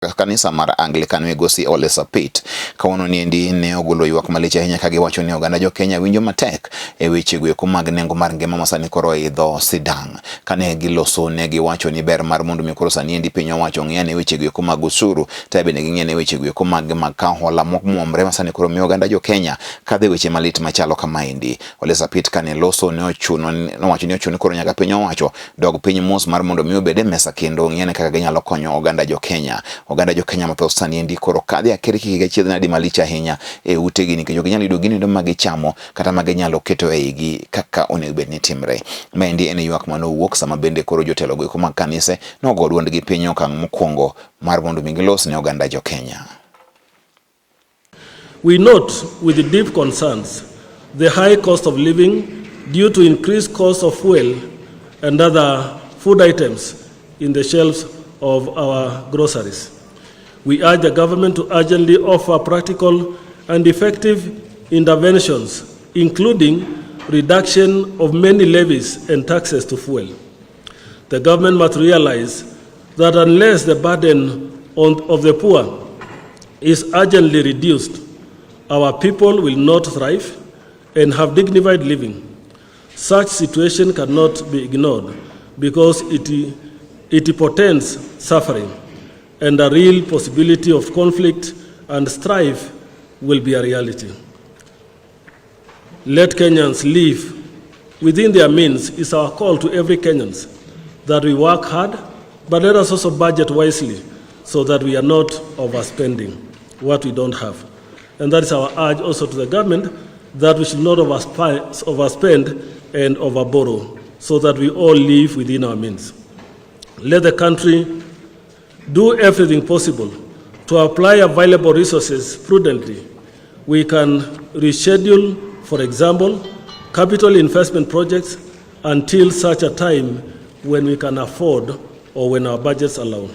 Kanisa mar Anglican migosi Ole Sapit kawuono niendi ne ogolo ywak malich ahinya ka giwacho ni oganda jo Kenya winjo matek e weche goeko mag nengo mar ngima ma sani koro oidho sidang'. Kane giloso ne giwacho ni ber mar mondo mi koro sani endi piny owacho ong'i ane weche goeko mag osuru to bende ging'i ane weche goeko mag kawo hola momuomre ma sani koro miyo oganda jo Kenya kadho e weche malit machalo kamaendi. Ole Sapit kane loso ne ochuno nowacho ni ochuno ni koro nyaka piny owacho dog piny mos mar mondo mi obed e mesa kendo ong'i ane kaka ginyalo konyo oganda jo Kenya. Oganda jo Kenya mathoth sani endi koro kadho e akirikiki gi achiedh nadi malich ahinya e utegi nikech ok ginyal yudo gino ma gichamo kata ma ginyalo keto e igi kaka onego bed ni timre. Maendi en ywak mane owuok sama bende koro jotelo go eko mag kanise nogo duondgi piny e okang' mokwongo mar mondo mi gilos ne oganda jo Kenya. We note with deep concerns the high cost of living due to increased cost of fuel and other food items in the shelves of our groceries. We urge the government to urgently offer practical and effective interventions, including reduction of many levies and taxes to fuel. The government must realize that unless the burden of the poor is urgently reduced, our people will not thrive and have dignified living. Such situation cannot be ignored because it portends suffering and a real possibility of conflict and strife will be a reality. Let Kenyans live within their means is our call to every Kenyans, that we work hard, but let us also budget wisely so that we are not overspending what we don't have. And that is our urge also to the government, that we should not overspend and overborrow so that we all live within our means. Let the country do everything possible to apply available resources prudently. We can reschedule, for example, capital investment projects until such a time when we can afford or when our budgets allow.